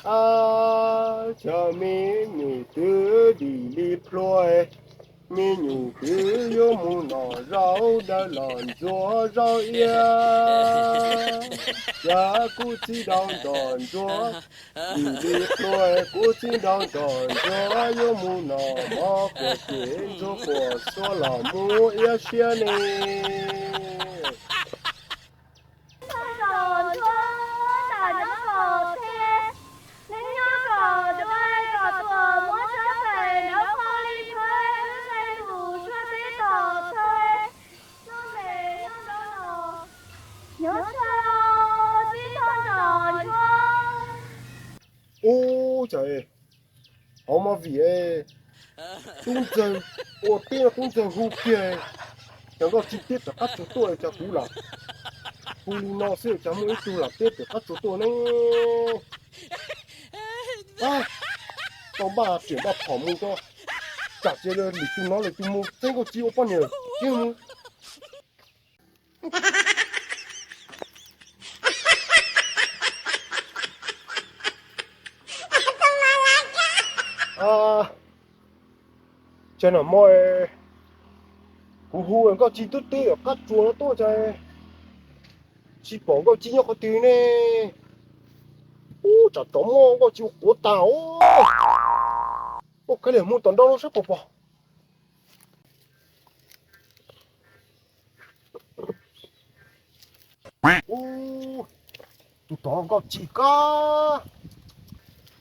Ab, cov me nyuam twb dim li plhuav, me nyuam twb yuav mus noj zaub dawb los ntxuav zaub iab. Cas kuv txiv nrauj nrog ntsuag, dim li plhuav kuv txiv nrauj nrog ntsuag yuav mus noj mov quas ces ntsuag quas xuav los mus iab siab ne. Ub, cas hauv mov vim, tub ntxawg, ua teb no tub ntxawg hu kiag, cas Nkauj Ci teb pem qab tsuas tuaj, cas kuv lam hu li no xwb cas muaj ib tug lam teb pem qab tsuas tuaj ne. Tau npaj riam npaj phom mus tso, tsam ces lwm tus no lwm tus mus txeeb Nkauj Ci ua poj niam kiag mus. Cas no mog, kuv hu Nkauj Ci twb teb qab tsuas no tuaj cas tsis pom Nkauj Ci nyob qhov twg ne. Ub, tsam rov muab Nkauj Ci ua quav tas os. Ua khav liam mus tom nraud no saib puas pom. Ub, tus tod Nkauj Ci kab,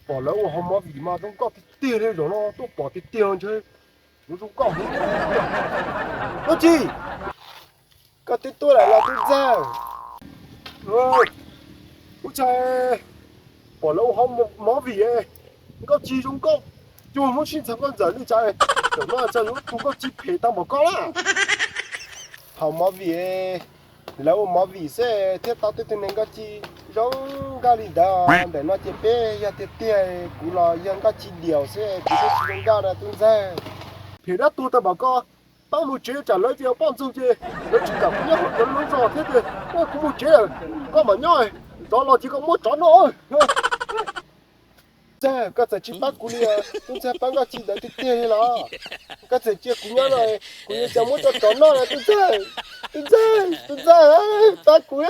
pom lawv ua hauv mov vim mas zoo nkauj tiag tiag li, zaum no tuaj pom tiag tiag ntshe yuav zoo nkauj heev. Nkauj Ci, koj twb tuaj lawm los tub ntxawg? Ub, txhais, pom lawv ua hauv mov vim, Nkauj Ci zoo nkauj cuag Hmoob sib ntxag Nkauj Ntxawm li cas, zaum no txawm yuav tus Nkauj Ci phem tau npaum koj na. Hauv mov vim lawv ua mov vim xwb thiaj tau tej tug neeg Nkauj Ci zoo nkauj li ntawd. Ntawm no ces peb yog tiag tiag kuv los yog Nkauj Ci diaum xwb, kuv twb tsis zoo nkauj na tub ntxawg. Phem dab tuag tau npaum koj, pab mus tsev, tsam lawv ces poj ntxoog ces lawv tsis kam kuv nyob hauv cov lub zos thiab ces kuv mus tsev lawm, koj mam nyob, rov los ces koj muab tsov noj. Tub ntxawg, koj txawm tsis pab kuv li, tub ntxawg pab Nkauj Ci ntawd tiag tiag li los? Koj txawm cia kuv nyob no, kuv yuav cas muab tsov noj na tub ntxawg. Tub ntxawg, tub ntxawg, pab kuv.